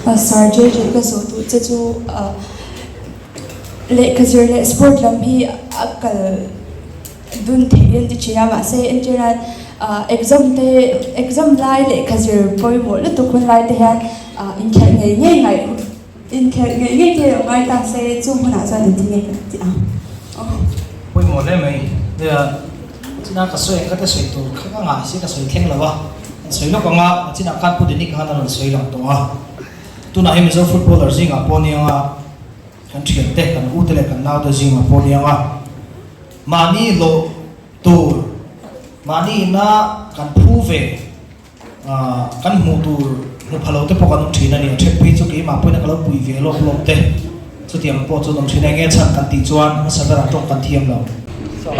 Sir JJ ka zawh duh che chu lehkha zir leh sport lam hi a kal dun theih an ti thin a mahse entirnan exam te exam lai lehkha zir pawimawh lutuk hun lai te hian inkhelh ngei ngei ngaih inkhelh ngei ngei te a ngai ta se chu hmunah chuan engtin nge kan tih ang aw. Pawimawh hle mai. Nia china ka sawi ang kha te sawi tur kha ka ngah si ka sawi thleng lo a, an sawi lawk ang a, chinah khan Pu Dini khan a rawn sawi lang tawh a. Tunah hi Mizo footballer zingah pawh nia nga kan thiante, kan ute leh kan naute zingah pawh nia nga mahni hlawh tur, mahni ina kan phu ve kan hmuh tur hmu pha lo te pawh kan awm thin a ni. A then phei chu keimah pawhin a ka lo pui ve lawk lawk te chutiang pawh chu an awm thin a. Enge chhan kan tih chuan hmasa berah tawng kan thiam lo. Sir,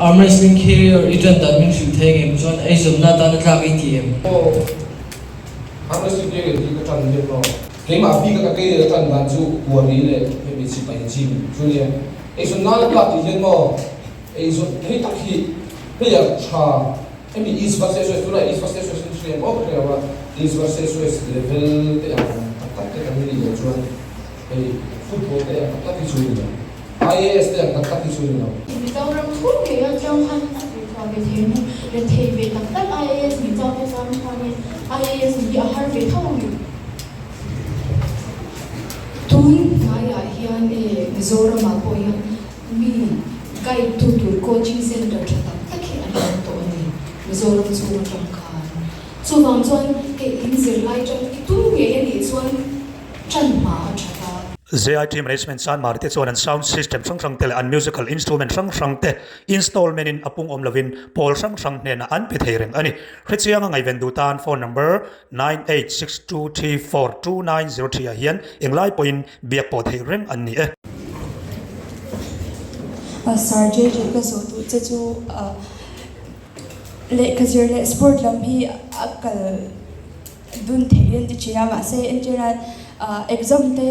arm wrestling khi i tan dan min hrilh thei ngem chuan eizawnna atan a tlak i ti em? Aw, arm wrestling hi engti ka tan hian maw? Keimah bik a ka kei leh ka tan dan chu Kuari leh hemi sipai gym chu nia. Eizawnna a tlak tih hian maw eizawn hei tak hi player tha Hemi East versus West tunah East versus West in hriam awk hreu a, East versus West level te ang tak tak te kan nih loh chuan hei football te ang tak tak hi chu ni lo, IAS te ang tak tak hi chu ni lo. Mizoram chhung ngei atang khan a tir chhuah ve thei ang, rethei ve tak tak IAS ni chau te tan khanin IAS nih hi a har ve tho ang. Tun hnaiah hian e Mizoramah pawh hian Mi guide tu tur coaching center tha tak tak hi an awm tawh a ni, Mizoram chhung atang khan. Chuvang chuan hei in zirlai tan i tum ngei a nih chuan tan hma a tha ta. ZIT Management Sanmari te chuan an sound system hrang hrang te leh an musical instrument hrang hrang te installment in a pung awm lovin pawl hrang hrang hnenah an pe thei reng a ni. Hrechianga ngaihven duh tan phone number 9862342903 ah hian englai pawhin biak pawh theih reng an ni e. Sir JJ ka zawh duh che chu lehkha zir leh sport lam hi a kal dun theih an ti thin a mahse entirnan exam te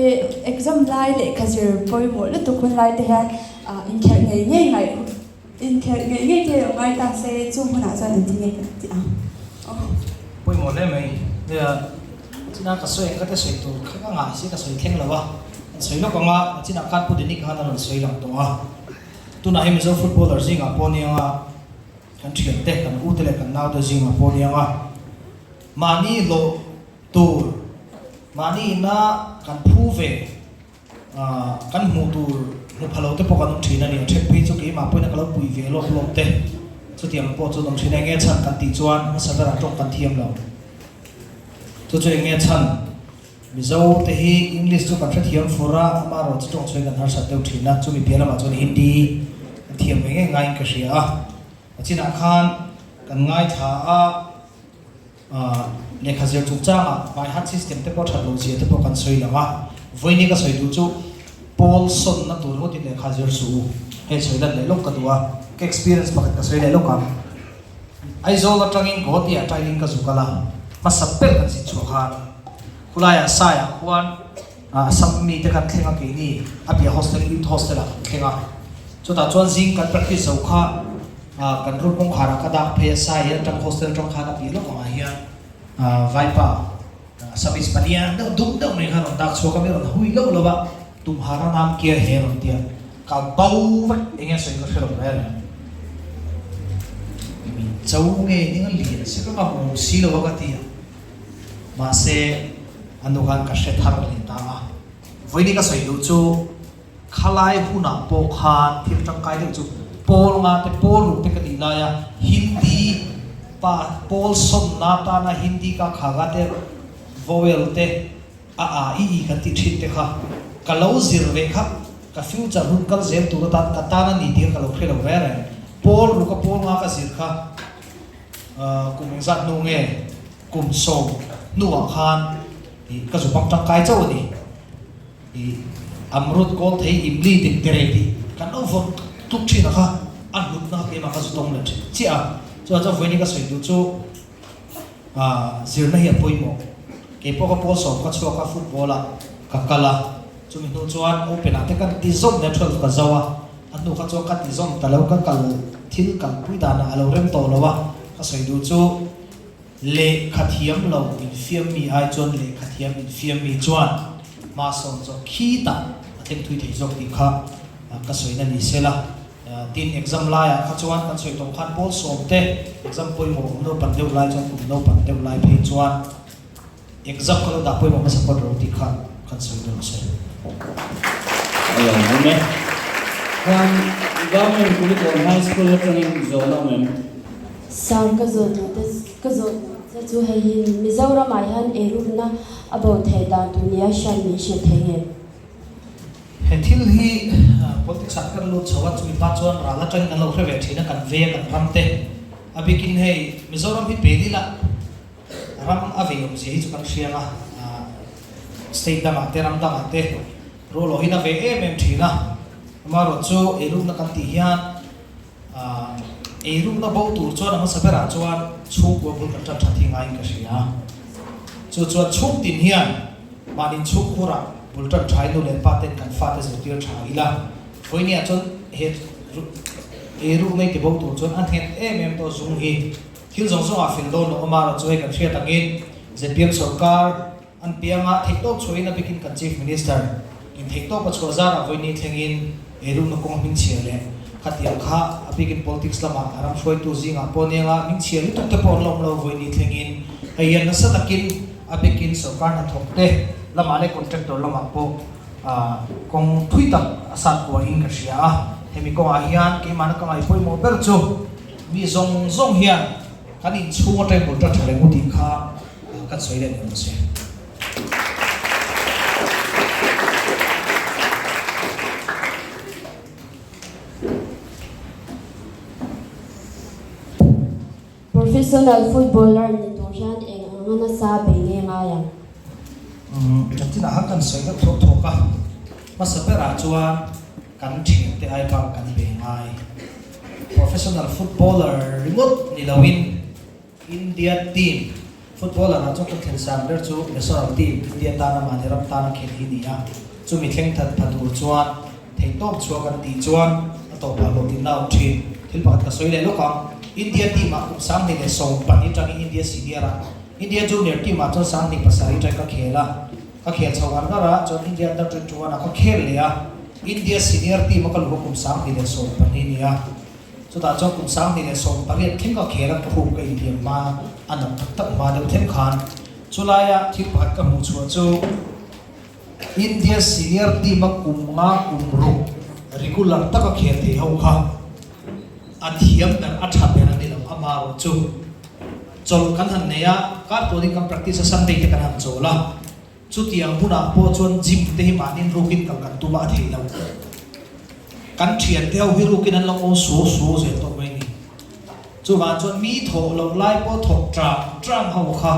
exam lai lehkha zir pawimawh lutuk hun lai te hian inkhelh ngei ngei ngaih Inkhelh ngei ngei te a ngai ta se chu hmunah chuan engtin nge kan tih ang aw. Pawimawh hle mai. Nia, china ka sawi ang kha te sawi tur kha ka ngah si ka sawi thleng lo a, an sawi lawk ang a, chinah khan Pu Dini khan a rawn sawi lang tawh a. Tunah hi Mizo footballer zingah pawh nia nga, kan thiante, kan ute leh kan naute zingah pawh nia nga, mahni hlawh tur, mahni ina kan phu ve, Kan hmuh tur hmu pha lo te pawh kan awm thin a ni. A then phei chu keimah pawhin a ka lo pui ve lawk lawk te. Chutiang pawh chu an awm thin a. Enge chhan kan tih chuan hmasa berah tawng kan thiam lo. Chu chu enge chhan? Mizo te hi English chu kan hrethiam fur a, amaherawh chu tawng chhuain kan harsat deuh thin a. Chumi piah lamah chuan Hindi kan thiam ve ngei ngaiin ka hria a. A chinah khan kan ngaithla a. Lehkha zir chungchangah by heart system te pawh that loh zia te pawh kan sawi lo a, vawiin ka sawi duh chu pawl sawnna tur ngawtin lehkha zir suh u, hei sawi lan leh lawk ka duh a, ka experience pakhat ka sawi leh lawk ang. Aizawl atangin Guwahati ah training ka zu kal a, hmasa ber kan zin chhuah khan khulaiah Saiah khuan Assam mite kan thleng a keini a piah hostel youth hostel ah kan thleng a, chutah chuan zing kan practice zo kha Kan room kawngkhar ah ka dak phei a, Sai hian atang hostel atang khan a piah lawk angah hian Vaipa Assamese palian deuh dum deuh mai khan a rawn dak chhuak a, mi rawn hui loh loh a, Tumhara nam kia he a rawn ti a, ka bo vek eng nge sawi ka hre lo mai a ni. Min cho nge ning a lian si ka hmu si lo a ka ti a, mahse a nu khan ka hre thar leh ta a, vawiin ka sawi duh chu Khalai hunah pawh khan thil tangkai deuh chu pawl nga te pawl ruk te ka tih laia Hindi pa pawl sawmna tana Hindi ka khaga te vowel te a a i i kan tih thin te kha ka lo zir ve kha ka future hun kal zel tur atan ka tan a ni tih kha ka lo hre lo reng reng. Pawl ruk a pawl nga ka zir kha kum engzat hnu nge kum sawm hnuah khan ka zu bang tangkai chauh a ni. I Amrut kawl thei imli dik tere tih kan lo vawt tluk thin a kha a hlutna kha keimah ka zu tawng leh thin chiah a. Chuan chuan vawiin ka sawi duh chu zirna hi a pawimawh. Keipawh ka pawl sawm ka chhuak a football ah ka kal a, chumi hnu chuan open ah te kan ti zawm leh 12 ka zo a, a hnu kha chuan ka ti zawm ta lo ka kal thil kalpui danah a lo rem tawh lo a, ka sawi duh chu. Lehkha thiam lo infiam mi ai chuan lehkha thiam infiam mi chuan hma sawn zawk khitah a thleng thui thei zawk tih kha ka sawina ni se la. Tin, exam laiah kha chuan kan sawi tawh khan pawl sawm te exam pawimawh awm naupan deuh lai chuan kum naupan deuh lai phei chuan exam kha lo dah pawimawh hmasa phawt ro tih kha kan sawi dawn a sawi. A lo awm e. Khan Government Kulikawn High School atangin zawhna awm em? Sir, ka zawh duh te ka zawh duh che chu hei hi Mizoram ah hian eirukna a bo theih dan tur nia hriat min hrilh thei nge? He thil hi politics ah kan lut chho a, chumi hma chuan ral atangin kan lo hre ve thin a, kan vei a kan ram te. A bikin hei Mizoram hi pe nila ram a vei awmzia hi chu kan hriang a, state dangah te ram dangah te rual awhin a vei em em thin a. Amaherawhchu eirukna kan tih hian Eirukna bo tur chuan a hmasa berah chuan chhungkua bul kan tan that hi ngaiin ka hria. Chu chuan chhungtin hian mahni chhungkhurah bul tan thain nu leh pa ten kan fate zirtir tha ila. Vawinia chuan he eirukna i ti bo tur chuan a nghet em em tawh zung hi thil zawng zawngah fel dawn lo awm a, rawh chu hei kan hriat angin zpm sawrkar An piangah theihtawp chhuahin a bikin kan Chief Minister in theihtawp a chhuah zarah vawiini thlengin eirukna kawng hmingchhia leh khatiang kha a bikin politics lamah a ram hruaitu zingah pawh anianga hmingchhia lutuk te pawh an la awm lo vawiini thlengin hei hian nasa takin a bikin sorkar hnathawk te lamah leh contractor lamah pawh kawng thui tak a sat kuahin ka hria a. Hemi kawngah hian keimahna ka ngaih pawimawh ber chu mi zawng zawng hian kan inchhung atangin bul tan tha leh ngu tih kha Kan sawi leh ni se. Professional footballer ni tur hian eng anga nasa bei nge ngai ang? Kan tinah khan kan sawi deuh thawk thawk a, hmasa berah chuan kan thiante ai bak kan bei ngai. Professional footballer ringawt ni loin India team footballer ah chuan ka khelh san ber chu national team India tana mahni ram tana khelh hi ni a, chumi thleng that pha tur chuan theihtawp chhuah kan tih chuan a tawpah hlawhtlinna a awm thin. Thil pakhat ka sawi leh lawk ang, India team ah kum 2012 atangin India senior ah, India junior team ah chuan 2007 atangin ka khel a, ka khel chho ngar ngar a, chuan India under 21 ah ka khel leh a, India senior team a ka luh a kum 2012 ni a. Chutah chuan kum 2018 thleng ka khel a khup ka inhliam hma a nat tak tak hma deuh thleng khan chulaia thil pakhat ka hmuh chhuah chu India senior team a kum nga kum ruk regular taka khel thei ho kha a thiam ber a tha ber a ni lo amaherawh chu chawlh kan han nei a kar tuanin kan practice a Sunday te kan han chawl a Chutiang hunah pawh chuan gym te hi mahnin rukin kal kan tum a, a theih lo. Kan thiante ho hi rukin an lo aw suau suau zel tawh mai ni. Chuvang chuan mi thawh loh lai pawh thawk tang tang ho kha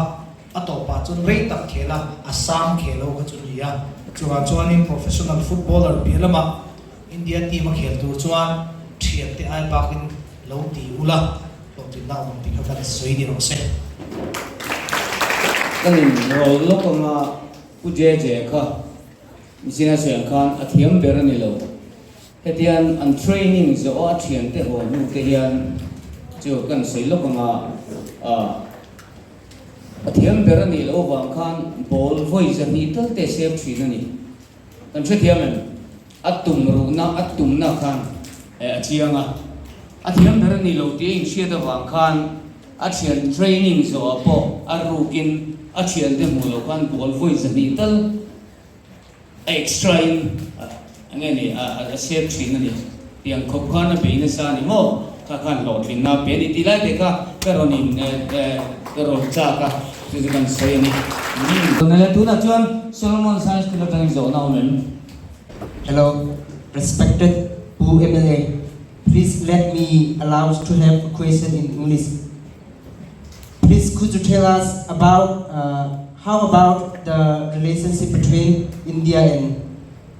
a tawpah chuan rei tak khel a, a sang khel ho kha chu ni a. Chuvang chuanin professional footballer piah lamah India team a khel tur chuan thiante ai bakin lo ti ula. Hlawhtlinna awm ang tih kha kan sawi ni rawh se. Ka nin rawl lawk anga Pu JJ kha Mzina sawi ang khan a thiam ber a ni lo. Hetian an training zawh a a thiante haw hnu te hian chu kan sawi lawk anga a thiam ber a nih loh avang khan ball vawi zahnih tal te sep thin a ni. Kan hrethiam em? A tum ruhna, a tumna khan a chiang a. A thiam ber a ni lo tih a inhriat avang khan a thian training zawhah pawh a rukin a thiante hmuh loh khan ball vawi zahnih tal a extra in enge ni a save thin a ni. Tiang khawp khan a bei nasa a ni maw? Kha khan hlawhtlinna a pe a ni tih lai te kha ka rawn in ka rawn chak a, chu chu kan sawi a ni. Tunah tunah chuan Solomon Science School atangin zawhna awm em? Hello, respected Pu MLA, please let me allow to have a question in English. Please could you tell us about uh, how about the relationship between India and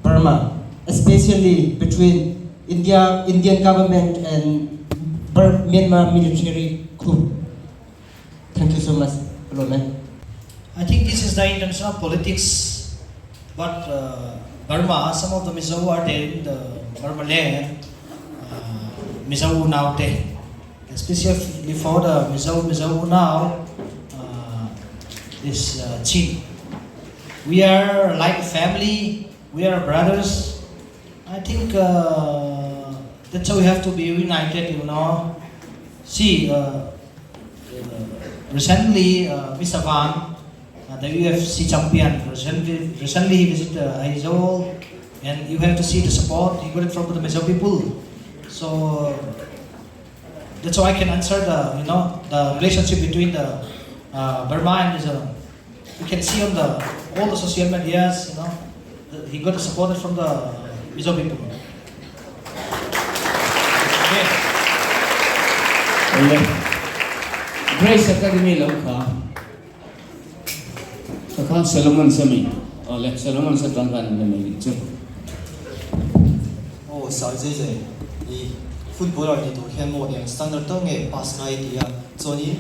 Burma, especially between India, Indian government and Bur Myanmar military coup? Thank you so much, Roman. I think this is the international politics, but uh, Burma, some of the Mizo are there in the Burma land, uh, Mizo now there. Especially for the Mizo, Mizo now, this Chin. We are like family, we are brothers. I think that's how we have to be united, you know. See, recently Mr. Van, the UFC champion, recently, recently he visited Aizawl, and you have to see the support he got it from the Mizo people. So that's how I can answer the you know the relationship between the Burma and Mizoram. You can see on the all the social medias, he got the support from the Mizo people. Okay. Awle. Grace Academy lam kha ka khan Solomon sami. Awle Solomon sa tang kan le mai chu. Aw Sir JJ, i footballer ni tur hian maw eng standard tal nge pass ngai ti a, chuanin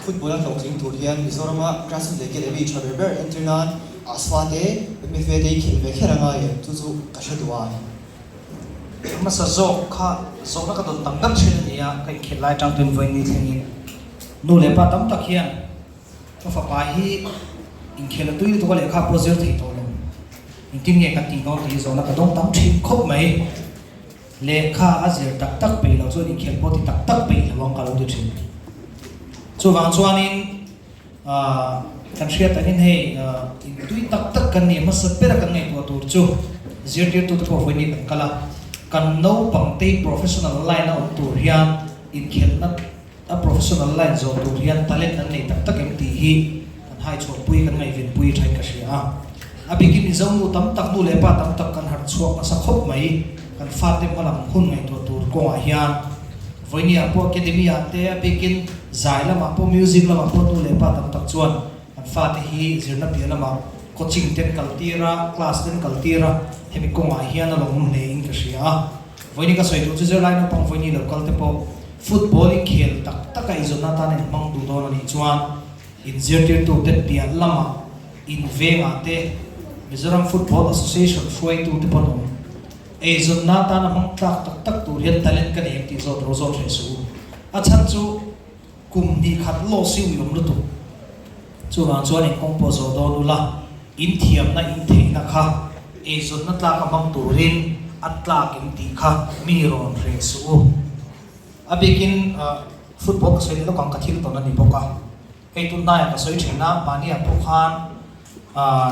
football a hlawhtling tur hian Mizorama grassroots academy tha ber ber entir nan Asfa te MFA te i khelh ve kher a ngai em chu chu ka hre duh a ni. Hmasa zawk kha zawhna ka dawn tam tak thin a ni a, ka inkhelh lai atang tuin vawiin ni thlengin nu leh pa tam tak hian ka fapa hi inkhelh a tui lutuk a lehkha pawh zir thei tawh lo, engtin nge kan tih dawn tih hi zawhna ka dawng tam thin khawp mai. Lehkha a zir tak tak peih loh chuan inkhelh pawh ti tak tak peih lo ang ka lo ti thin. Chuvang chuanin Kan hriat angin hei intui tak tak kan nih hmasa ber a kan ngaihtuah tur chu zirtirtute pawh vawiin kan kal a, kan naupangte professional line a awm tur hian inkhelhna a professional line zawh tur hian talent an nei tak tak em tih hi kan haichhuahpui kan ngaihvenpui thain ka hria a. A bikin Mizo nu tam tak nu leh pa tam tak kan harh chhuak nasa khawp mai kan fate hmalam hun ngaihtuah tur kawngah hian Vawinia pawh academy ah te a bikin zai lamah pawh music lamah pawh nu leh pa tam tak chuan an fate hi zirna piah lamah coaching ten kal tir a, class ten kal tir a, hemi kawngah hian a lawmawm hle in ka hria a. Vawiini ka sawi duh chu zirlai naupang vawiini lo kal te pawh football i khel tak tak a izawnna atan in hmang duh dawn a nih chuan inzirtirtu te piah lamah in vengah te Mizoram Football Association hruaitu te pawh an awm. Eizawnna atana hmang tlak tak tak tur hian talent ka nei em tih zawt ro zawt hreh suh u. A chhan chu kum hnih khat loss hi uiawm lutuk. Chuvang chuan in kawng pawh zawh dawn ula, in thiamna in theihna kha eizawnna tlaka hmang turin a tlak in tih kha mi rawn hreh suh u. A bikin football ka sawi leh lawk ang ka thil tawn a ni bawk a. Hei tun hnaiah ka sawi thin a, mahniah pawh khan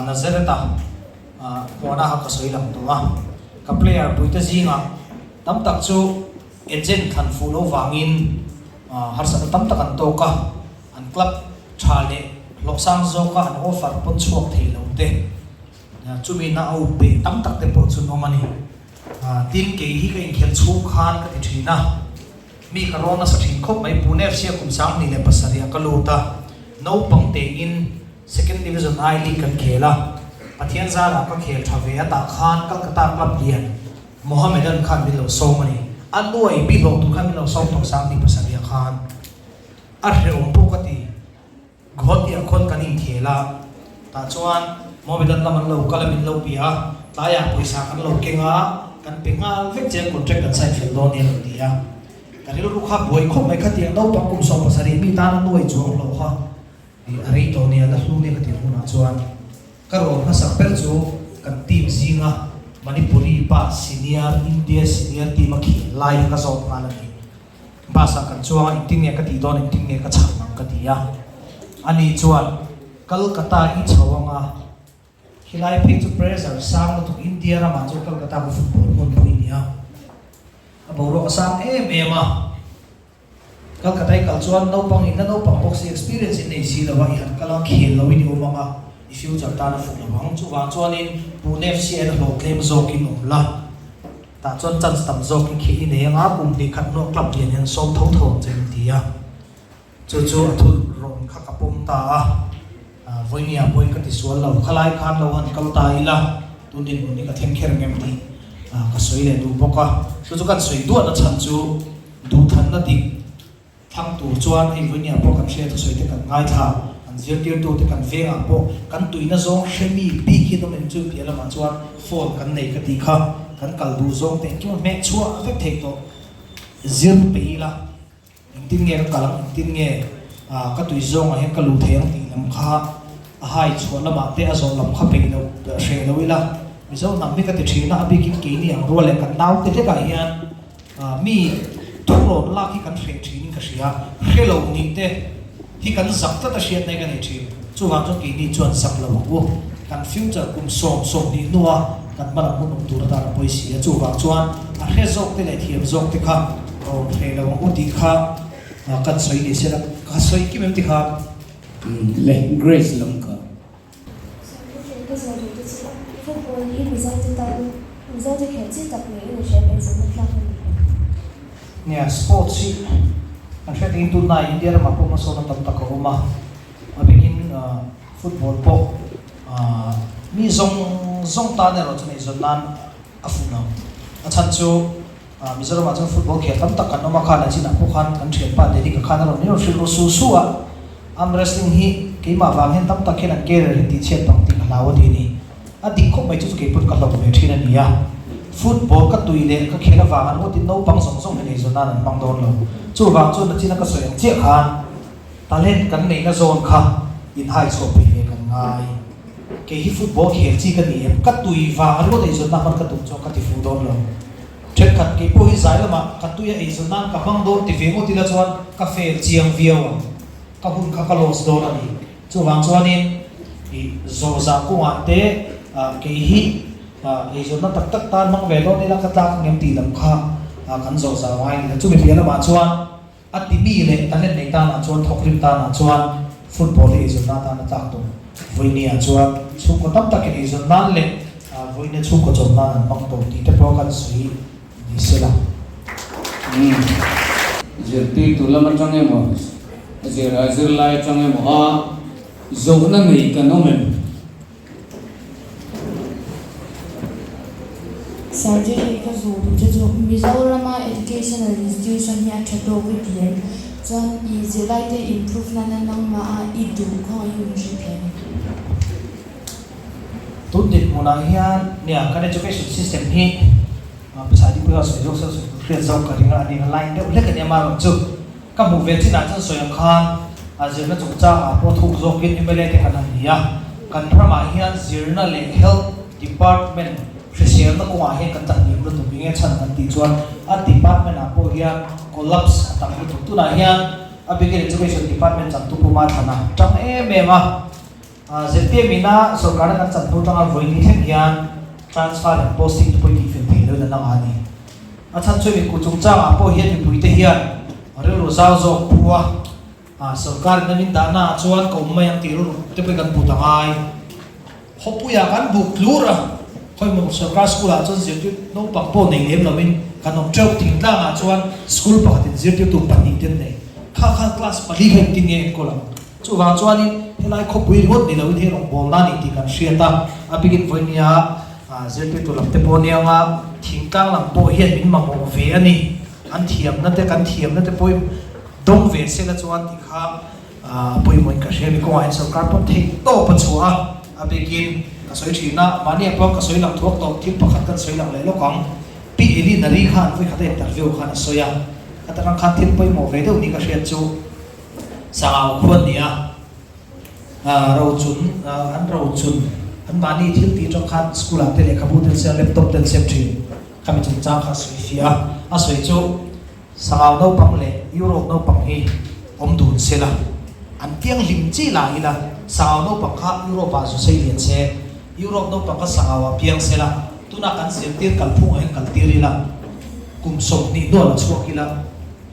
Nazareth-a hmuahna kha ka sawi lang tawh a. Ka player puite zingah tam tak chu agent thlan fuh loh vangin harsatna tam tak an tawk a, an club tha leh hlawhsang zawka an offer pawn chhuak thei lo te, chumi na a up beh tam tak te pawh chu an awm a ni. Tin, kei hi ka inkhelh chhung khan ka ti thin a. Mi ka rawn nasa thin khawp mai, Pune FC a kum 27 ah ka lut a, naupang tein Second Division I League kan khel a, Pathian zarah ka khel tha ve a tah khan Calcutta club lian Mohammedan khan min lo sawm a ni, a nuai bi hlawh tur khan min lo sawm tawh 27 ah khan a hrehawm pawh ka ti. Guwahati ah khawn kan inkhel a, tah chuan Mohammedan lam an lo kal a min lo bia a, tlaiah pawisa kan lo keng a, kan pe nghal vek che a contract kan sign fel dawn nia lo ti a. Ka rilru kha buai khawp mai khatiang naupang kum 17 mi tan a nuai chuang lo kha ih a rei tawh nia la hlu nia ka tih hunah chuan ka rawn hmasak ber chu kan team zinga Manipuri pa senior India senior team a khel lai kha ka zawt nghal a ni. Bus ah kan chuang a, engtin nge ka tih dawn, engtin nge ka chhan ang ka ti a. Ani chuan, Calcutta i chho ang a, khilai phei chu pressure sang lutuk, India ramah chuan Calcutta ka football hmun pawh i ni a, a boruak a sang em em a. Calcutta i kal chuan naupang in la naupang bawk si, experience in nei si lo a, i han kal a, khel lo in i awm ang a, i future tan a fuh lo ang. Chuvang chuanin Pune FC ah hian hlawh tlem zawkin awm la. Tah chuan chance tam zawk i khih i nei anga kum hnih khat hnuah club lian hian sawm tho tho ang che min ti a. Chu chu a thut rawn kha ka pawm ta a, vawinia pawhin ka ti sual lo, khalai khan lo han kal ta ila tun dinhmun hi ka thleng kher ngem tih ka sawi leh duh bawk a. Chu chu kan sawi duahna chhan chu duhthanna dik Thlang tur chuan hei vawinia pawh kan hria thusawi te kan ngaithla, kan zirtirtu te kan vengah pawh kan tuina zawng hre mi bik hi an awm em chu piah lamah chuan phone kan nei ka tih kha kan kal duh zawng te engkim a hmeh chhuah vek theih tawh zir peih ila engtin nge ka kal ang engtin nge ka tui zawngah hian ka luh thei ang tih lam kha. A hai chhuah lamah te a zawh lam kha peih loh hreh lo ila, Mizo hnam hi ka ti thin a, a bikin keini ang rual leh kan naute hlekah hian mi thurawn lak hi kan hreh thinin ka hria, hre lo nih te hi kan zak tlat a hriatna hi ka nei thin. Chuvang chuan keini chuan zak lo ang u, kan future kum 10, 20 hnua kan hma lam hun awm tur atan a pawi si a, chuvang chuan a hre zawk te leh thiam zawk te kha rawn hreh lo ang u tih kha kan sawi ni se la, ka sawi kim em ti khan. Le Grace lam kha. Sawi ka zawh duh te chu football hi Mizo te tan Mizo te khelh chi tak niin a hria eizawnna tlak a ni em? Nia, sports hi kan hriat dingin tunlai India ramah pawh hmasawnna tam tak a awm a, a bikin football pawh mi zawng zawng tan erawh chuan eizawn nan a fuh lo. A chhan chu Mizoramah chuan football khel tam tak kan awm a, khan a chinah pawh khan kan thianpa Derek-a khan a rawn min rawn hrilh ru su su a, arm wrestling hi keimah vang hian tam tak hian an career hi tihchhiat bang tih ka hlau a ti a ni. A dik khawp mai chu chu keipawh ka hlauh ve thin a ni a, football ka tui leh ka khel avang an ngawtin naupang zawng zawng hian eizawn nan an hmang dawn lo. Chuvang chuan a china ka sawi ang chiah khan talent kan neihna zawn kha inhai chhuah peih ve kan ngai. Kei hi football khel chi ka ni em? Ka tui vang ringawt eizawnna hman ka tum chuan ka ti fuh dawn lo. Thenkhat kei pawh hi zai lamah ka tui a eizawn nan ka hmang dawn ti ve ngawt ila chuan ka fail chiang viau ang. Ka hun kha ka loss dawn a ni. Chuvang chuanin i zawhzah kawngah te kei hi eizawnna tak tak tan hmang ve dawn ila ka tlak ang em tih lam kha kan zawhzah ngai a ni. Chumi piah lamah chuan A timi leh talent nei tanah chuan thawkrim tanah chuan football hi eizawn nan a tlak tawh. Vawinia chuan chhungkaw tam takin eizawn nan leh vawinia chhungkaw chawm nan an hmang tawh tih te pawh kan sawi ni se la. Zirtirtu lam atang emaw, zir zirlai atang emaw a zawhna nei kan awm em? Sergei hei ka zawh duh che chu Mizorama educational institution hi a tha tawk i ti em? Chuan i zirlaite improve nana nangmah a i duh khawngaih hi min hrilh thei em? Tun dinhmunah hian nia kan education system hi pasal dikpui kha sawi zawk sawi tur hriat zawk ka ring a, a ni a line deuh hlek a nia amaherawhchu chu ka hmuh ve chinah chuan sawi ang khan a zirna chungchangah pawh thuk zawkin mla te kan han ni a, kan ramah hian zirna leh health department hriselna kawngah hian kan tlahniam lutuk eng nge chhan kan tih chuan a department ah pawh hian collapse a tam lutuk. Tunah hian a bikin education department changtu Pu Mathana tang em em a, ZPM ina sorkarna kan chan hnu tanga vawi ni thleng hian transfer and posting te pawh i tihfel thei loin a lang a ni. A chhan chu mikut chungchangah pawh hian mipuite hian rilru zau zawk pu a, Sorkar in a min dahna ah chuan ka awm mai ang tih rilru te pawhin kan put a ngai. Khawpuiah kan buk tlur a, khawimaw sorkar school ah chuan zirtir naupang pawh nei lem loin kan awm teuh. Thingtlang ah chuan school pakhatin zirtirtu pahnih te an nei. Kha khan class pali kha engtin nge enkawl ang? Chuvang chuanin helai khawpui ringawt ni loin hei rawngbawlna a nih tih kan hriat a, a bikin vawinia zirtirtu lam te pawh anianga thingtlang lam pawh hian min mamawh ve a ni. An thiamna te kan thiamna te pawhin Dawng ve sela chuan tih kha a pawimawhin ka hria. Mi kawngah hian sorkar pawn theih tawp a chhuah a, a bikin ka sawi thin a, mahni pawh ka sawi lang thuak tawh, thil pakhat kan sawi lang leh lawk ang. Pi Eli Nari khan vawikhat a interview khan a sawi a, ka takang khan thil pawimawh ve deuh ni ka hriat chu Sangau khuan ni a, rochun, an rochun, an mahni thil tih atang khan school ah te lehkhabu te an siam, laptop te an siam thin. Khami chungchang kha a sawi fiah a, a sawi chu. Sangau naupang leh Europe naupang hi awm dun se la, an piang hlim chi la ila, Sangau naupang kha Europe-ah zu sei lian se, Europe naupang kha Sangau-ah piang se la, tunah kan zirtir kalphungah hian kaltir ila, kum 20 hnuah la chhuak ila,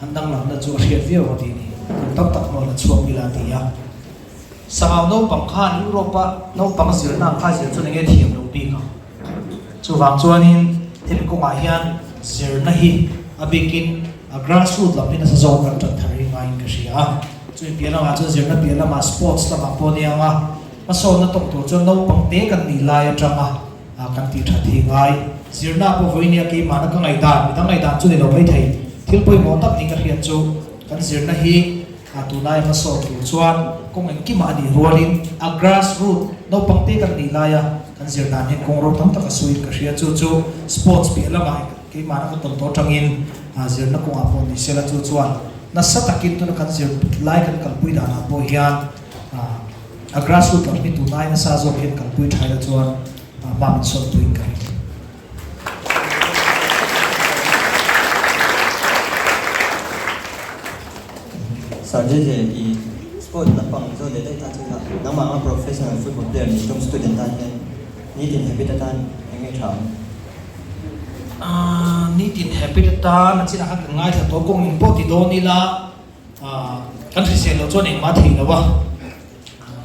an danglamna chu a hriat viau a tih ni, kum tam tak hnuah la chhuak ila a ti a. Sangau naupang khan Europe-a naupang zirna ang kha zir chuan enge thiam lo bik ang? Chuvang chuanin hemi kawngah hian zirna hi a bikin a grassroot lam hi nasa zawk kan tan thar hi ngaiin ka hria a. Chumi piah lamah chuan zirna piah lamah sports lamah pawh nia ang a, hmasawnna tawk tur chuan naupang te kan nih lai atanga kan tih that hi ngai. Zirna pawh vawinia keimahna ka ngaihdan, midang ngaihdan chu ni lo maithei. Thil pawimawh tak niin ka hriat chu kan zirna hi A tunlai hmasawn tur chuan kawng engkimah a nih rualin a grass root naupang te kan nih laia kan zir dan hian kawng ro tam tak a suin ka hria. Chu chu sports piah lamah keimahna ka tawn tawh atangin zirna kawngah pawh ni sela chu chuan nasa takin tuna kan zir lai kan kalpui danah pawh hian. A grassroot lam hi tun ai nasa zawk hian kalpui tha ila chuan hma min sawnpuiin ka ring. Sir JJ, i sport lampang zawn leh daih ta chu ila, nangmah anga professional football player ni tum student tan hian nitin habit atan eng nge tha ang? Nitin habit atan a chinah khan kan ngaithla tawh kawng eng pawh ti dawn ila kan hrisel loh chuan engmah thei lo a,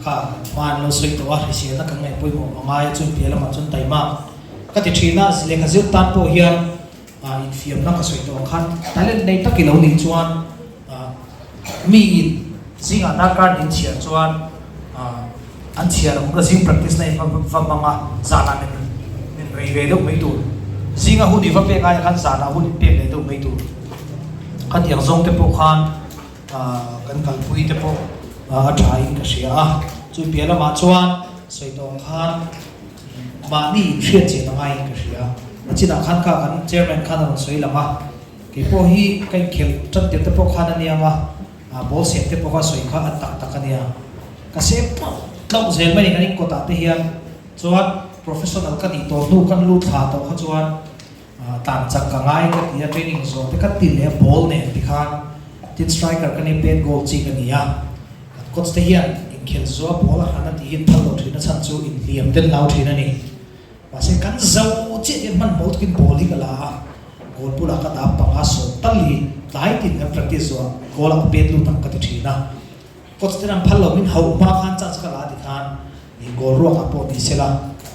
kha hma an lo sawi tawh a, hriselna kan ngaih pawimawh a ngai a, chuan piah lamah chuan taima ka ti thin a, lehkha zir tan pawh hian infiamna ka sawi tawh ang khan talent nei tak i lo nih chuan miin zingah darkar nin chhiar chuan an chhiar ang ka zing practice na in va hmang a, zanah min min rei ve deuh mai tur. Zinga hun i va pek aia khan zanah hun in pek leh deuh mai tur. Khatiang zawng te pawh khan kan kalpui te pawh a tha in ka hria a. Chu piah lamah chuan sawi tawh ang khan mahni inhriat chian a ngaiin ka hria. A chinah khan kha kan chairman khan a rawn sawi lang a. Kei pawh hi ka inkhelh tan tir te pawh khan a niang a, ball sem te pawh kha sawi kha a tak tak a nia. Ka sem tlauh tlauh zel mai kan inkawt ah te hian chuan professional ka nih tawh hnu kan lut thla tawh kha chuan tlan chak ka ngai ka ti a, training zawh te ka ti leh a ball nen ti khan tin striker ka nia pet goal chi ka ni a, kan coach te hian inkhelh zawh a ball a hran a tih hi phal loh thin a chhan chu inhliam ten lau thin a ni. Mahse kan zo chiah hian hmanhmawh takin ball hi ka la a, goal bulah ka dah panga sawm tal hi tlai tin kan practice zawh ah goal ah ka pet lut ang ka ti thin a. Coach ten an phal lo min hauh hma khan chance ka la a ti khan ih goal ruak ah pawh ni sela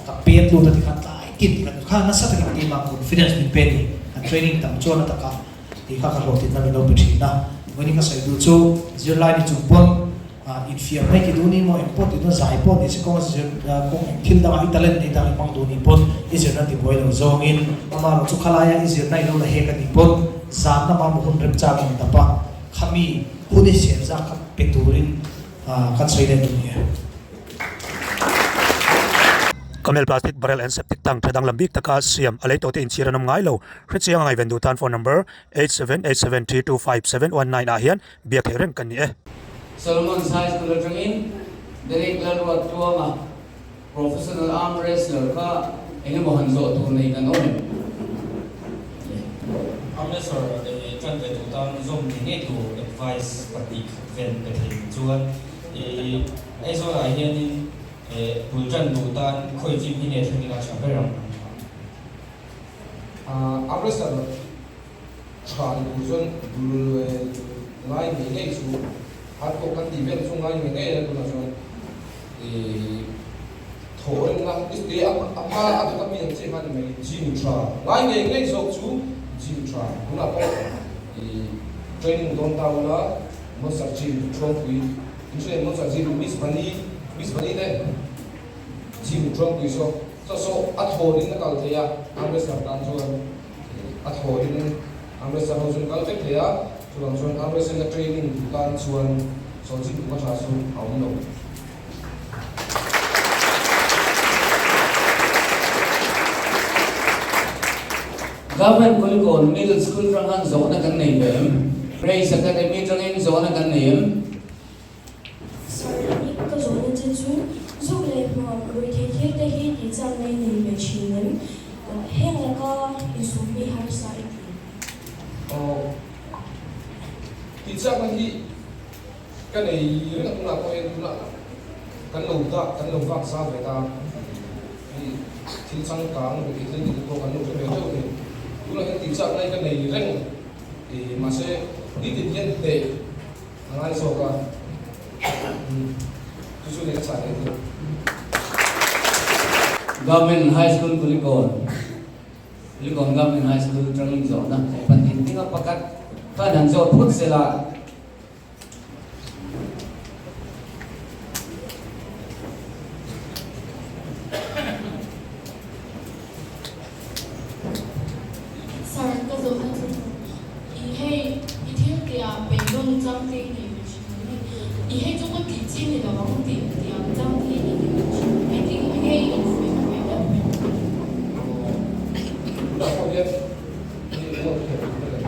ka pet lut a ti khan tlai tin kan kha nasa takin team ah confidence min pe a ni. Kan training tam chuan a taka tih kha ka hlawhtlinna min lo pe thin a. Vawiin ka sawi duh chu zirlai ni chung pawn Infiam mai ti duh ni maw, eng pawh ti duh zai pawh ni se kawng a zir kawng eng thil dangah i talent nei dang i hmang duh ni pawn i zirna ti buai lo zawngin amah erawh chu khalaia i zirna i lo la hek a nih pawn zan lama maw hun remchang in dap a, khami hun i siam zak kha pe turin kan sawi let duh ni e. Camel plastic barrel and septic tank tha danglam bik taka siam a lei tawhte inchhir an awm ngai lo. Hrechiang a ngaihven duh tan phone number 8787325719 ah hian Biak theih reng kan ni e. Solomon's High School atangin Derek Lalruattluanga professional arm wrestler kha engemaw han zawh tur nei kan awm em? Arm wrestler tan ve duh tan zawm ngei ngei tur advice pahnih khat vel pe thei nih chuan Aizawlah hianin bul tan duh tan khawi gym hi nge thleng ila tha ber ang? Arm wrestler Tha ni tur chuan bul ngai ngei ngei chu hard work kan tih vel chu ngai ngei ngei a tunah chuan ih thaw rinna i a hma a dawt a mi ang chiah kha ni mai gym tha ngai ngei ngei zawk chu gym tha tunah pawh ih training dawn ta ula Monster gym Thuangpui inhriat Monster gym Miss Vani Miss Vani te gym Thuangpui saw saw saw a thaw rinna kal thei a arm wrestler tan chuan. A thawhin Amritsar ho chu an kal vek thei a, chuvang chuan Amritsar-a training duh tan chuan sawhchik duh hmasa chu a awm lo. Government Kulikawn Middle School atang khan zawhna kan nei ve em? Praise Academy atangin zawhna kan nei em? Sir, i ka zawhna che chu zuk leh hmuam ruihtheih thil te hi tih chak nei nei ve thin em? Heng laka insum hi harsa i ti. Aw, tih chakna hi ka nei reng a tunah pawh hian tunah kan lo dak kan lo vak zau ve ta hi thil changkang ruihtheih thil tih te pawh kan lo hre ve deuh a ni. Tunah hian tih chakna hi ka nei reng mahse nitin hian hneh A ngai zawk a, chu chu ni ka chah leh duh. Government High School Kulikawn, Kulikawn Government High School atangin zawhna pahnih ding a pakhat khan han zawt phut sela. Sir, ka zawhna chu i hei i thil tih ah beidawn chang te i nei ve thin ang e. I hei chu ka tih chi ni lo ang tih tih ang chang te hi i nei ve thin ang e. Eng nge i infuihna ve deuh ve? Tunah pawh hian i uak thei tur ka nei a,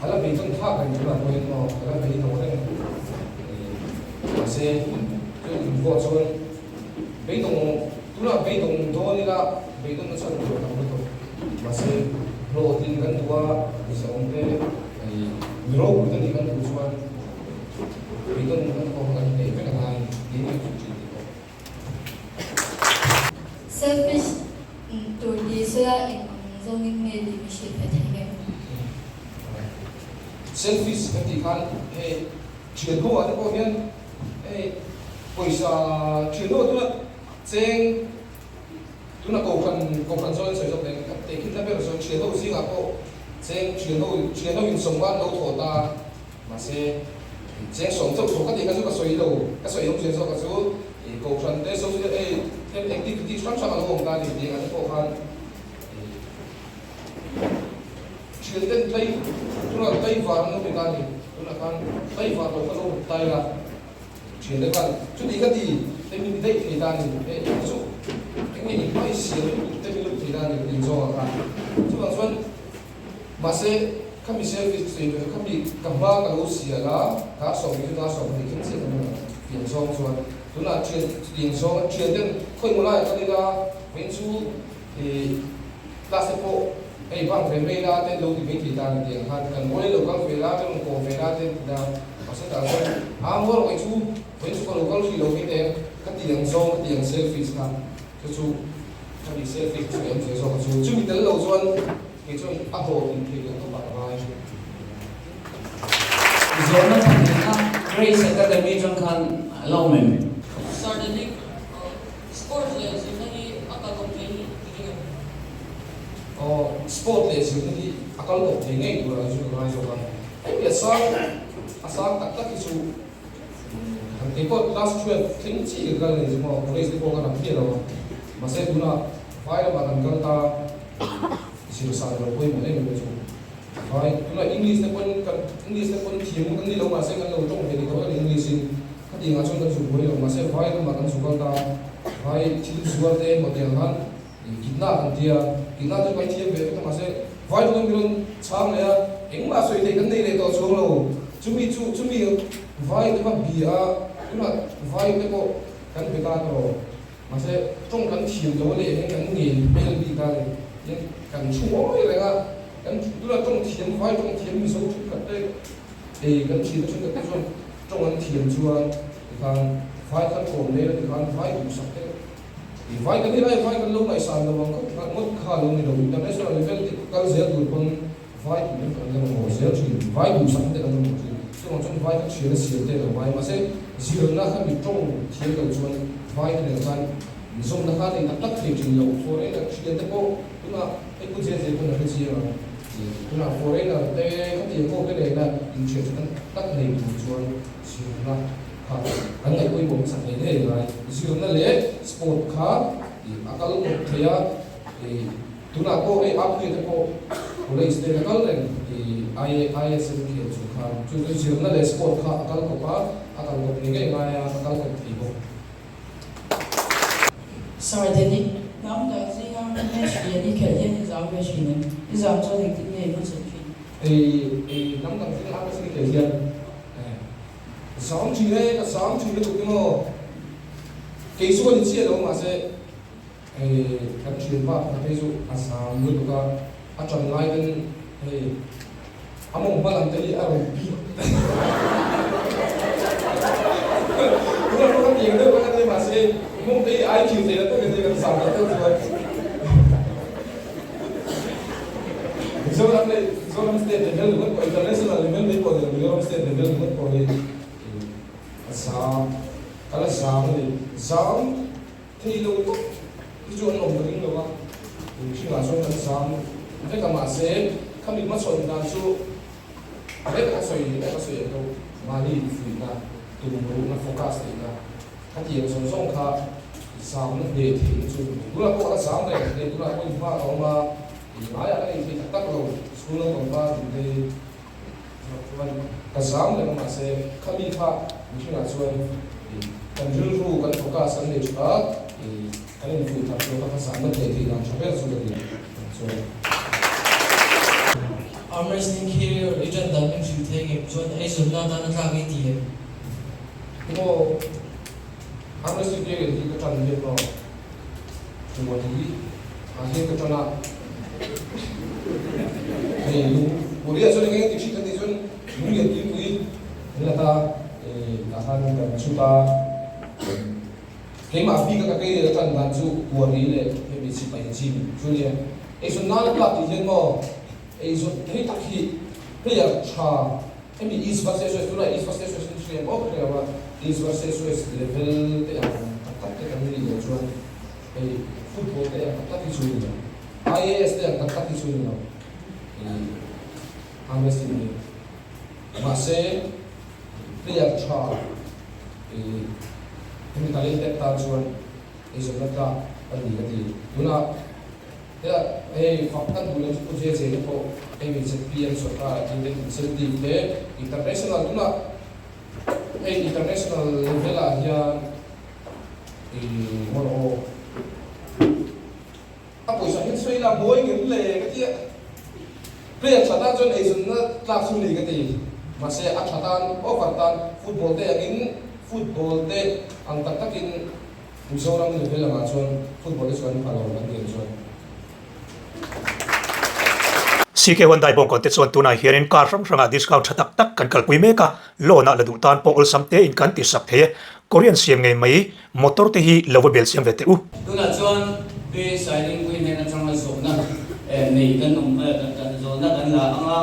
a la beidawn thlak reng tunah pawh hian aw ka la beidawng reng. Mahse, chu invuah chuan. Beidawnna chhan tur a tam lutuk. Mahse, hlawhtlin kan duh a, Mizote mi ropui te nih kan duh chuan beidawnna pawh kan neih vek a ngai niin kan hrilh thin tih pawh. Selfish tur tih sawi a eng ang zawngin nge tih mi hrilh ve thei ngem? Selfish kan tih khan hei thian ho ah te pawh hian hei pawisa thian ho tuna cheng Tuna Kohhran, Kohhran zawng in sawi zawk nen ka teh khin na ber chu thian ho zingah pawh cheng thian ho, thian ho in sawmngan lo thaw ta mahse cheng sawm chauh thaw ka tih kha chu ka sawi lo, ka sawi awm zel zawk a chu ih Kohhran te social aid thil activity hrang hrang a lo awm ta a ni tih ang te pawh khan ih thian ten tlai tuna tlai var an lo ti ta a ni, tunah khan tlai var lo kha lo ta ila. Thian te khan chuti ka ti te min daih thei ta a ni, hei chu eng nge in hmai siam lutuk te min lut thei ta a ni ka ti zawng ah khan. Chuvang chuan mahse khami selfie chu sawi ve khami ka hma ka lo sial a, ka sawm hi chu ka sawm thei khin chiah ka hmu lo tiang zawng chuan tunah thian chutiang zawng thian ten khawi maw laiah kal ila vawiin chu ih class te pawh hei bang ve mai ila te lo ti mai thei ta a ni tiang khan kan rual lo kal ve la kan rawn kawm ve la te ti ta. Mahse tah chuan a mual vawi chu vawi chu ka lo kal hrih lo hi teh ka ti ang zawng ka ti ang selfish kha chu chu ka ti selfish chu em zia zawk a chu chumi tel lo chuan kei chuan a hlawh tih theih loh tawp ah ka ngai. Zawhna pahnihna Grace Academy atang khan a la awm em? Sir Danik, Sports leh zirna hi a kal kawp thei hi i ring em? Aw, sport leh zirna hi a kal kawp thei ngei tur ah chu ka ngai zawk a. Hei a sang a sang tak tak hi chu han kei pawh class 12 thleng chi ka kal nei chu maw college te pawh ka ram hmiah lo a mahse tunah vai lamah kan kal ta zir san lo pawimawh em em chu vai tunah english te pawn kan english te pawn thiam kan ni lo mahse kan lo tawng ve ni tawh kan english in khatiangah chuan kan zu buai lo mahse vai lamah kan zu kal ta vai thil zuar te emaw tiang khan Kitna kan ti a, kitna chu kan thiam ve vek a mahse vai chu kan rawn chhang leh a, engmah sawi theih kan nei leh tawh chuang lo. Chumi chu chumi vai te kha bia a, tunah vai te pawh kan be ta tawh mahse tawng kan thiam lo a leh hian kan ngen hmel bik a ni hian kan thu ngawi reng a, kan tunah tawng thiam vai tawng thiam mizo thenkhat te ei kan thiam thenkhat te chuan tawng an thiam chuan tikhan vai khan kawm leh a tikhan vai duhsak te I vai kan helai vai kan lo ngaihsan lo ang khawp kha ngawt kha lo ni lo, international level te kal zel tur pawn vai tih lam kan la mamawh zel thin, vai duhsak te kan mamawh thin, chuvang chuan vai kha thian a siam te lo ngai mahse zirna kha mi tawng thiam lo chuan vai te nen khan zawmna kha nei tak tak thei thin lo, foreigner thian te pawh tunah hei pu JJ pawn a hre chiang ang, tunah foreigner te khatiang pawh te nena inthian tha tak tak nei tur chuan zirna. Kha kan ngaih pawimawh hmasak ngei ngei lai. Zirna leh sport kha ih a kal kawp thei a, ih tunah pawh hei Apui te pawh college te la kal reng ih ISM khel chung khan chu chu zirna leh sport kha a kal kawp a, a kal kawp ngei ngei ngai a, a kal kawp thei bawk. Sir Denic, hnam dang zinga match lian i khelh hian i zam ve thin em? I zam chuan engtin nge i hmachhawn thin? Ih hnam dang zinga match i khelh hian Zam thin e, ka zam thin lutuk emaw? Kei chu ka ni chiah lo mahse hei kan thian pa pakhat phei chu a zam lutuk a, a tan lai ten hei a mawng hma lam te hi a rawn bih Tunah pawh ka tiang deuh kha ka nia mahse mawng te hi ai thil thei la tak a nia kan zam tak tak chuan Mizoram leh Mizoram state level ringawt pawh international level mai pawh ni lo Mizoram state level ringawt pawh hi a zam ka la zam a ni. Zam thei lo tawp hi chu an awm ka ring lo a, mihringah chuan kan zam vek a mahse khami hmachhawn dan chu vek a sawi vek a sawi ang tho mahni infuihna tumruhna focus neihna khatiang zawng zawng kha zamna hneh theihna chu tunah pawh ka la zam reng hei tunah pawh inhma ka awm a. Ngaiah ka nei thei tak tak lo, school naupang pa tih te chuan ka zam reng a mahse khami kha mihringah chuan kan rilru kan focus kan nei tha kan infuih that chu kha zamna thei thei dan tha ber chu ka ti chuan. Arm wrestling khi i tan dan min hrilh thei ngem chuan eizawnna atan a tlak i ti em? Emaw arm wrestling career hi ka tan hian maw? Puan hi. Ah hian ka ṭan a, hei lung Korea chuan eng eng ti ṭhin kan tih chuan lung lian pui pui an la ta tah khan kan chhut a, keimah bik a ka kei leh ka ṭan dan chu Kuari leh hemi sipai gym chu nia. Eizawn nana tlak tih hian maw eizawn hei tak hi player ṭha hemi East versus West tunah East versus West an hriam awk hle lo a, East versus West level te ang tak tak te kan nih loh chuan hei football te ang tak tak hi chu ni lo, IAS te ang tak tak hi chu ni lo ih arm wrestling hi. Mahse player tha ih hemi talented tan chuan eizawnna tlak a ni ka ti. Tunah heta hei fak kan duh loh chu Pu JJ te pawh hei mi ZPM sorkar ah hian incentive te international tunah hei international level ah hian Ih maw aw. A pawisa hian sawi ila mawi ngem le ka ti a. Player tha tan chuan eizawnna tlak chu ni ka ti. Mahse a tha tan over tan football te angin football te ang tak takin Mizoram level angah chuan football te chuan pha lo kan tih ang chuan. CK Hyundai bawngkawn te chuan tunah hianin car hrang hrangah discount tha tak tak kan kalpui mek a, loan ah la duh tan pawh awlsam tein kan ti sak thei e. Korean siam ngei mai motor te hi lo va bel siam ve teh u. Tunah chuan Pi Sailingpui hnen atanga zawhna nei kan awm zawhna kan la ang a,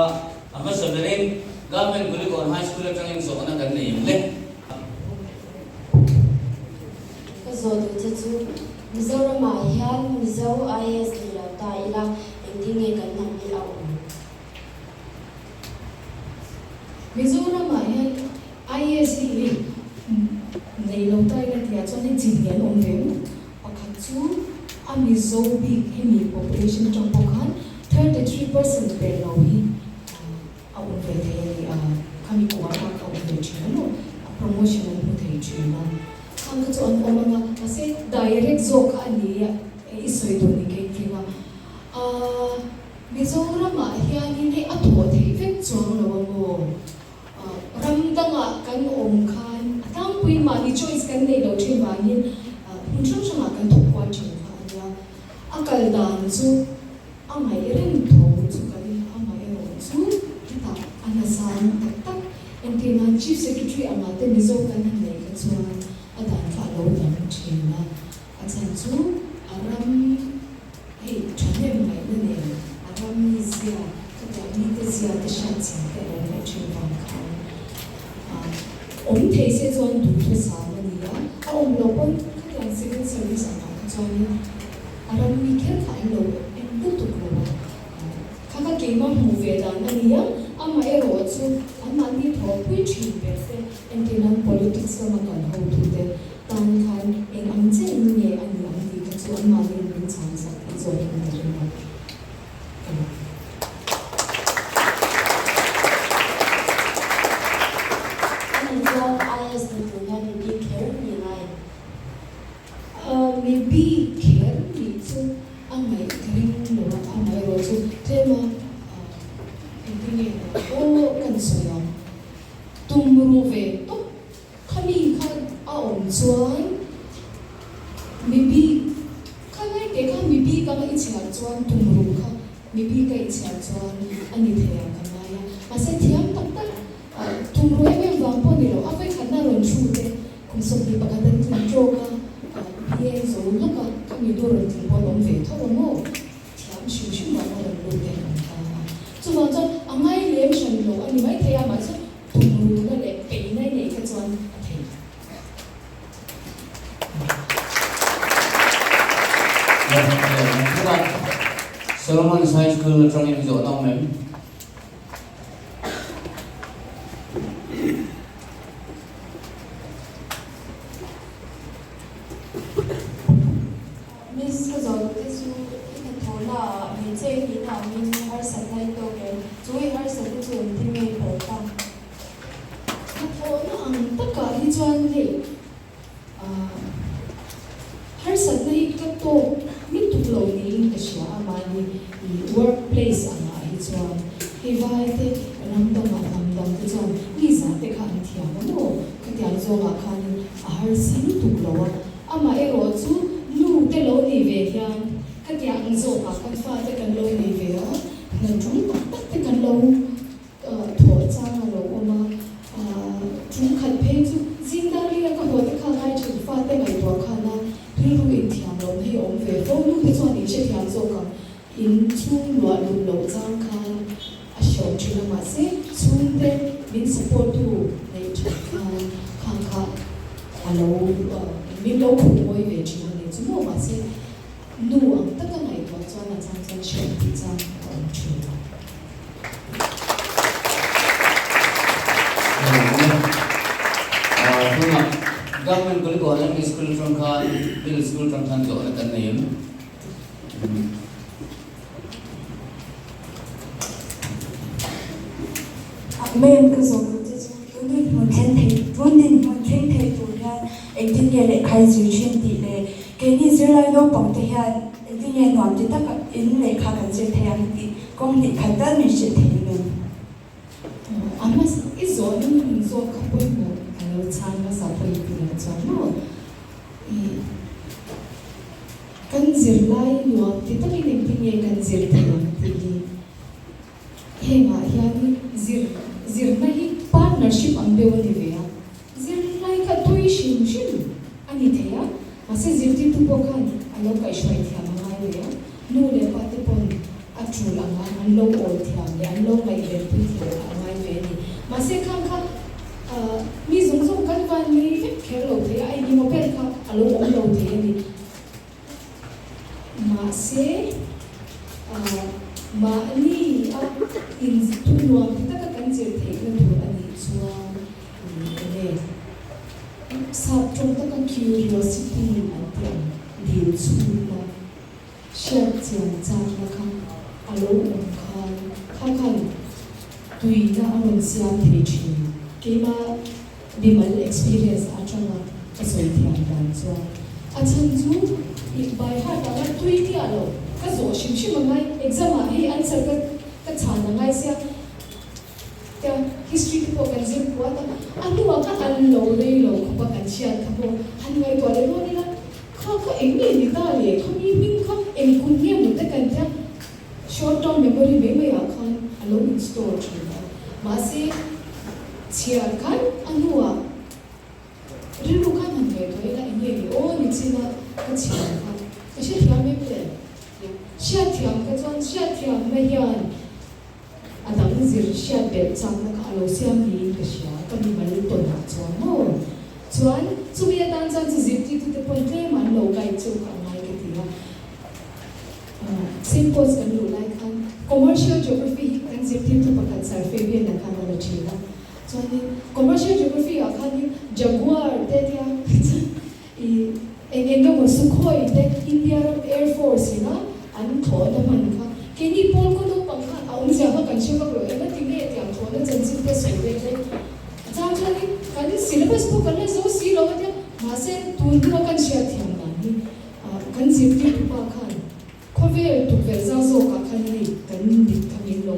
a hmasa berin Government Kulikawn High School atangin zawhna kan nei em le? Ka zawh duh che chu Mizoramah hian Mizo IAS ni lo ta ila engtin nge kan hnam hi a awm? Mizoramah hian IAS hi i nei lo ta ila tihah chuan hei chi hnih an awm ve maw? Pakhat chu a Mizo bik hemi population atang pawh khan 33% per lo hi a awm ve thei a ni a, khami kuata kha awm ve thin a maw? A promotion an hmu thei thin a. Khang kha chu an awm ang a, mahse direct zawk kha a ni a, i sawi duh ni kei tling a. Aaa Mizoramah hianin hei a thawh theih vek chuang lo a maw? Ram dangah kan awm khan a tlangpuiin mahni choice kan neih loh thin vangin hmun hrang hrangah kan thawk kual thin kha a nia. A kal dan chu a ngaih reng tho chu ka ring a, amaherawh chu hetah a nazang tak tak Entir nan Chief Secretary anga te Mizo kan han neih kha chuan a dan kha a lo dang thin a, a chhan chu a ram hei thahnem ngaihna nen a ram mi zia khatiang mite zia te hriat chian te a lo ngaih thin vang khan awm thei se chuan duhthusam a ni a, a awm loh pawn khatiang Civil Service angah kha chuanin a ram mi kher kha an lo en lutuk lo a. Kha ka keimah hmuh ve dan a nia, amaherawh chu anmahni thawhpui thin ber te, entir nan politics lama kan hotute tan khan eng ang chiah in nge a ni ang tih kha chu anmahni min chhan sak tih zawk in ka ring a ka lo. Ani chuan IS ni tur hian mi bik kher ni ngai em? Mi bik kher nih chu a ngaih ka ring lo a, amaherawh chu tlem a engtin nge dah aw kan sawi ang, tum ru ve tawp kha mi kha a awm chuan mi bik kha lai teh kha mi bik anga i chhiar chuan tum ru kha mi bik a i chhiar chuan a ni thei ang ka ngai a, mahse thiam tak tak tum ru em em vang pawh ni lo, a vawikhatna rawn thu te Kum 21 an tling tawk a, BA zo lawk a, ka mi nu rawn tling pawh an awm ve tho a maw? Thiam hrim hrim vang a rawn lut te an awm ta a. Chuvang chuan a ngai lem hran lo a ni maithei a, mahse tumruhna leh peihna i neih kha chuan a thei. Solomon High School atangin zawhna awm em? Miss ka zawh duh te chu i hnathawhna ah hmeichhe i nihna angin harsatna i tawk em? Chu i harsatna chu engtin nge i palh ta? Hnathawhna ang takah hi chuan hei harsatna hi ka tawk lutuk lo niin ka hria a, mahni work place angah hi chuan hei vai te ram dangah hnam dang te chuan mi zah te kha an thiam a maw? Khatiang zawngah khanin a harsa lutuk lo a, amaherawh chu nu te lo nih ve hian. Khatiang ang zawkah kan fate kan lo nei ve a, hna ṭul tak tak te kan lo thawh chang a lo awm a, ṭum khat phei chu zing dar lia ka haw te kha ngai ṭhin fate ngaihtuah khan a rilru inthiam lohna hi a awm ve fo. Nu te chuan inhrethiam zawk ang, in chhung luah luh loh chang khan a hreawm ṭhin a, mahse chhungte min support tu neih ṭhat khan khang kha a lo min lo khuh ngawi ve ṭhin a ni chu maw, mahse Nu ang taka ngaihtuah chuan a chang chuan hriat tih chang a awm thin. Tunah Government Kulikawn LP School atang khan Middle School atang khan zawhna kan nei em? Ma'am ka zawh duh che chu tun dinhmun thleng thei tun dinhmun thleng thei tur hian engtin nge lehkha i zir thin tih leh Keini zirlai naupang te hian engtin nge nuam ti taka in lehkha kan zir thei ang tih kawng hnih khat tal min hrilh thei em? A hmasa i zawhna hmun zawk kha pawimawh a lo chhan hmasa pawh i ti lo chuan maw? I kan zirlai nuam ti takin engtin nge kan zir thei ang tih hi Hengah hian zir zirna hi partnership ang deuh a ni ve a, zirlai kha tui hrim hrim a ni thei a, mahse zirtirtu pawh khan a lo kaihhruai thiam a ngai ve a, nu leh pa te pawn a tul ang a, an lo awl thiam leh an lo ngaihvenpui thiam a ngai ve a ni. Mahse khang kha mi zawng zawng kan van nei vek kher lo thei a, a engemaw ber kha a lo awm lo thei a ni. Mahse, mahni a inthunuam ti taka kan zir theihna tur a nih chuan enge sap tawng taka curiosity an tih ang dil chhunna, hriat chian chakna kha a lo awm khan kha khan tuina a rawn siam thei thin. Keimah Mimal experience atanga ka sawi thiam dan chuan a chhan chu i by heart anga tui miah lo ka zawh hrim hrim angai exam ah hei answer ka ka chhan angai sia tia history te pawh kan zir puat a a hnuah kha an lo rei lo khawp a kan hriat kha pawh han ngaihtuah leh dawn ila kha kha eng nge ni ta le kha mi hming kha eng kum nge maw te kan tia Short term memory mai mai ah khan a lo in store thin a, mahse chhiar khan a hnuah rilru khan han ngaihtuah ila eng nge ni aw ni chin a ka chhiar kha ka hrethiam em le? Hriatthiam ka chuan hriatthiamna hian a dang zir hriat belh chakna kha a lo siam niin ka hria ka mimal tawnah chuan maw? Chuan chumi atan chuan chu zirtirtute pawn tlem an lo guide chu ka ngai ka ti a. St. Paul's kan luh lai khan Commercial Geography hi kan zirtirtu pakhat Sir Fabian a khan a la thin a. Chuanin Commercial Geography ah khanin Jaguar te tia i eng eng emaw Sukhoi te India ram Air Force ina an thlawhna hman kha keini pawl khaw naupang khan a awmzia kha kan hre vak lo eng a ti nge tiang thlawhna chanchin te sawi vel te a chang chuanin kan syllabus pawh kan la zo si lo a tia mahse tun hnu a kan hriatthiam dan hi Kan zirtirtu pa khan khawvel tukverh zau zawkah khan hei kan dik kha min lo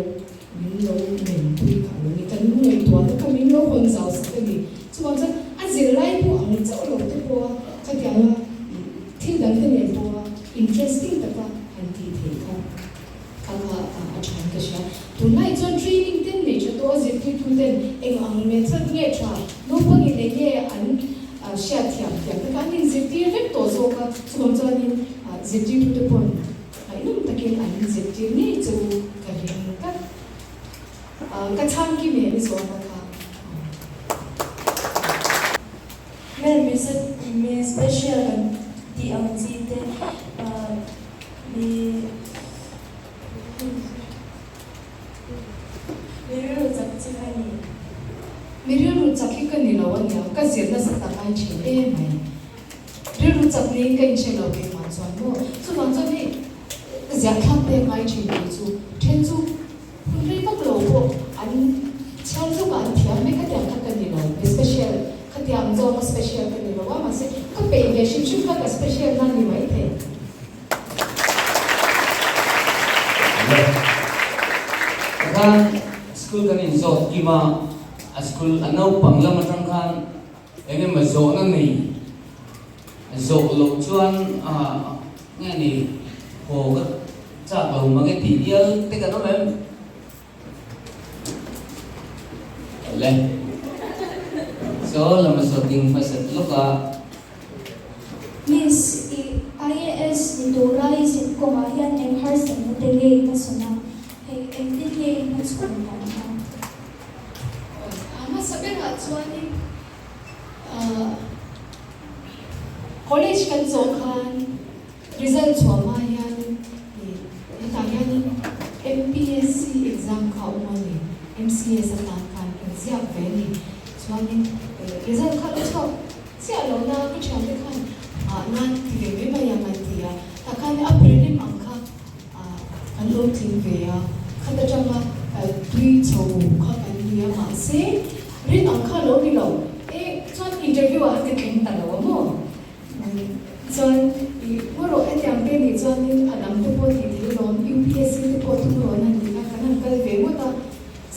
min lo menpui kha a lo ni. Kan ngaihtuahna kha min lo hawn zau sak a ni. Chuvang chuan a zirlai pawh ang chauh lo te pawha khatianga thil dang te nen pawha interesting taka han tih theih kha kha kha a tha in ka hria. Tunlai chuan training ten nei tha tawh a zirtirtu ten eng ang method nge tha naupangin eng nge an Hriat thiam thiam te kha an inzirtir vek tawh zawk a, chuvang chuanin zirtirtute pawn ngaihnawm takin an inzirtir ngei che u ka ring tlat. Ka chhang kim em i zawhna kha. Hmel mi special kan tih ang chi te mi Mi rilru chak chi ka ni. Mi rilru chak hi ka ni lo a nia, ka zir nasa tak ai thin em mai. Rilru chak niin ka inhre lo keimah chuan maw. Chuvang chuan hei ziah thlak te ngai thin tih chu then chu hun rei vak lo pawh an chhiar zawkah an thiam mai khatiang kha ka ni lo. Mi special khatiang zawnga special ka ni lo a, mahse ka peih ve hrim hrim kha ka special na ni maithei. Tikhan school kan inzawt kim a, a school a naupang lam atang khan eng emaw zawhna nei zawh loh chuan nge ni. Haw ka chak lo mange tih bial te kan awm em? Le. Saw lama saw ding hmasat lawk a. Miss, i IAS ni tura i zin kawngah hian eng harsatna te nge i hmasawn a? Hei, engtin nge i hmachhawn dan kha? A hmasa berah chuanin college kan zawh khan Result chhuah hma hian hetah hian MPSC exam kha a awm a ni, MCS atan khan kan ziak ve a ni. Chuanin result kha lo chhuak chiah lo na ka thiante khan ah nan ti ve mai mai ang an ti a, tah khan a prelim ang kha kan lo tling ve a, khat atanga tui chho kha kan ni a mahse rin ang kha lo ni lo e chuan interview ah an ti tling ta lo a maw? Chuan i hmawrawh hetiang te nih chuanin a dang te pawh tih thei lawm, UPSC te pawh thum rawn han ti kha kan han kal ve ngawt a.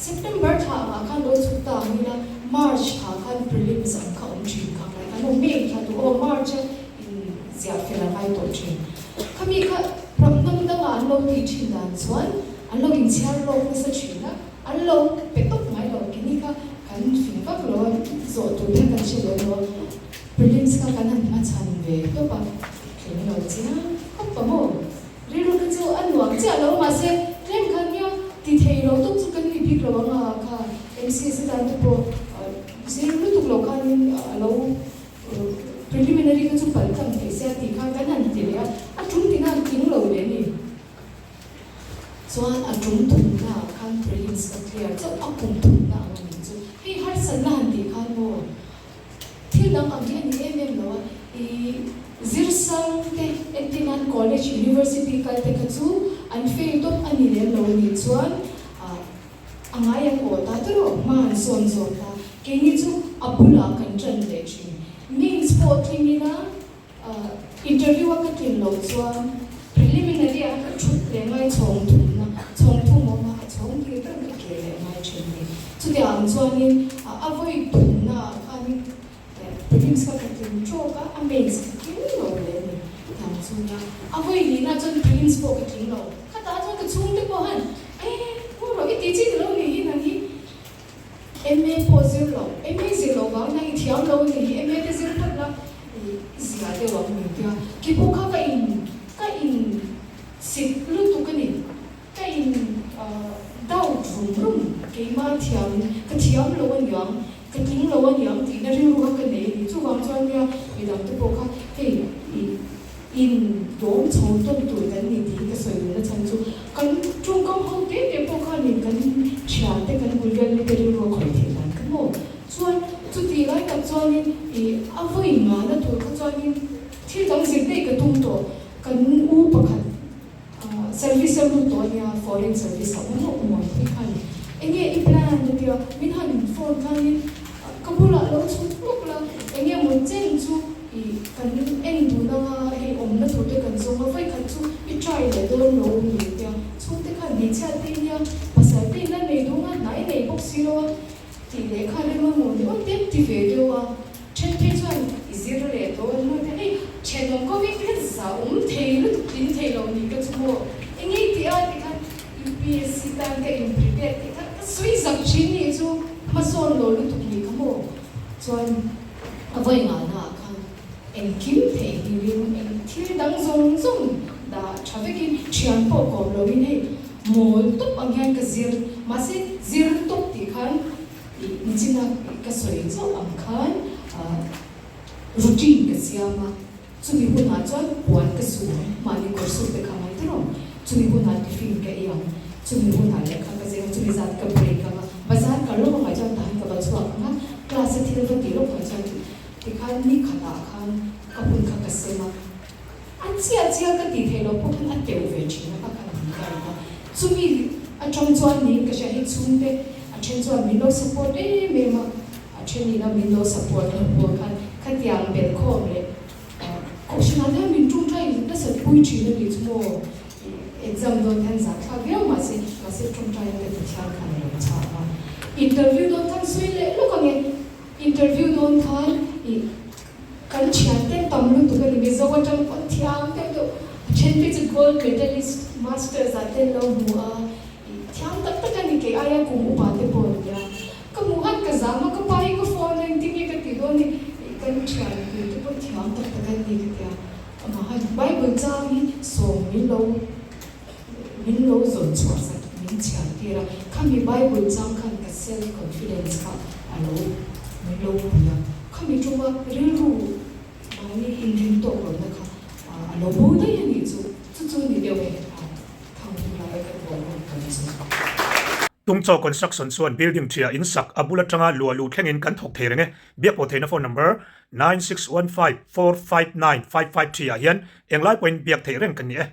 September thla angah khan lo chhuk ta ang ila, March thla khan prelims ang kha awm thin kha ngai khan aw May thla duh aw March a in ziah fel a ngai tawh thin. Khami kha hnam dangah an lo tih thin dan chuan an lo inchhiar lawk nasa thin a, an lo pe tawp ngai lo kini kha kan fing vak lo a, zawh tur te kan hre lem lo a. Prelims kha kan han hmachhan ve tawp a, tling lo chiang khawp a maw? Rilru kha chu a nuam chiah lo mahse tlem khan nia ti thei lo tawp chu kan ni bik lo ang a kha MCS atan te pawh zir lutuk lo khanin a lo preliminary kha chu palh tlang theih sia tih kha kan han ti leh a, a tum tina an tling lo leh a ni. Chuan a tum thumna ah khan prelims ka clear chauh a kum thumna ang a nih chu hei harsatna han tih khan maw? Thil dang ang hi a ni em em lo a, i zirsang te entir nan college, university kal te kha chu an fail tawp a ni lem lo a nih chuan a ngai an aw ta te rawh hma an sawn zawk ta. Keini chu a bulah kan ṭan leh ṭhin. Mains pawh tling ila Interview a ka tlin loh chuan preliminary ah ka thut leh ngai chhawng thumna, chhawng thum awm a, a chhawng tir ber ka kir leh ngai thin a ni. Chutiang ang chuanin a vawi thumna ah khanin prelims kha ka tlin tawk a, a mains ka tling lo leh a ni. Tang chu nia, a vawi nihna chuan prelims pawh ka tling lo. Khatah chuan ka chhungte pawh han, Eh, pu rawh i tih chi ni lo ni hi nang hi. MA pawh zir lo, MA zir loh vang hian i thiam lo ni hi, MA te zir phawt la i zia deuh ang min tia. Khi pawh kha ka in ka in sit lutuk a ni, ka in doubt rum rum, keimah thiam ka thiam lo a niang, ka tling lo a niang tihna rilru kha ka nei a ni. Chuvang chuan nia midang te pawh kha hei i In dawm chho tawn tur kan ni tih hi ka sawi duhna chhan chu kan tawngkam ho te te pawh khanin kan thiante kan bul vel mite rilru a khawih theih dan kha maw? Chuan chutih lai tak chuanin ih a vawi ngahna tur kha chuanin thil dang zir daih ka tum tawh kan u pakhat service a lut tawh ania foreign service a awm awm awm hi khan enge i plan a tia min han phone khanin ka bulah lo chhuk lawk la enge maw chen chu I kan en dun anga hei awmna tur te kan zawng a, vawikhat chu i try leh dawn lo ni tia chhungte khan hmeichhia te nia pasal te in la nei duh anga hnai nei bawk si lo a tih leh khan emaw maw ni awm te ti ve deuh a, then phei chuan i zir leh dawn maw tia hei thenawm ko hi kha za awm thei lutuk tling thei lo ni ka chu maw eng ei tih a ti khan UPSC tan ka in prepare tih kha ka sawi zak thin ni chu hmasawn lo lutuk ni kha maw chuan. A vawi ngahna ah khan engkim theih hnirin eng thil dang zawng zawng dah tha vekin thian pawh kawm loin hei mawl tawp ang hian ka zir mahse zir tawp tih khan ih nichina ka sawi chauh ang khan routine ka siam a chumi hunah chuan puan ka su ang mahni kawr su te kha ngai tiraw chumi hunah tiffin ka ei ang chumi hunah lehkha ka zir ang chumi zat ka break ang a bazar kal lawk ang ah chuan tahan ka va chhuak ang a. Class a thil va tih lawk ah chuan tikhan ni khatah khan ka hun kha ka sem a, a chiah chiah ka tih theih loh pawh khan a teuh ve thin a ka khan min guide a, chumi atang chuan niin ka hria hei chhungte a then chuan min lo support em em a, a then ina min lo support loh pawh khan khatiang belhkhawm leh kohhran ah te hian min tawngtai nasat pui thin a nih chu maw exam dawn hian zahthlak viau mahse mahse tawngtai te Pathian khan a lo chhak a. Interview dawn khan sawi leh lawk ang e. Interview dawn khan ih kan thian te tam lutuk a ni Mizo atang pawn thiam deuh deuh a then then te chu gold medalist masters ah te an lo hmu a, ih thiam tak tak a ni kei aia kum upa te pawh a ni a. Ka hmuh khan ka zam a, ka pa hi ka phone a engtin nge ka tih dawn ni, ih kan thian pui te pawh thiam tak tak an ni ka ti a. Amah khan Bible chang hi sawm min lo min lo zawn chhuah sak min chhiar tir a, khami Bible chang khan ka self confidence kha a lo min lo pui a, khami tuma rilru Mahni inrin tawk lohna kha a lo bo daih a nih chu, chu chu ni deuh e, a thang hun lai ka buai hun kan chu. Tungchaw Construction chuan building ṭhia in sak a bul aṭanga luah luh thlengin kan thawk thei reng e. Biak pawh theihna phone number 9615459553 ah hian englai pawhin biak theih reng kan ni e.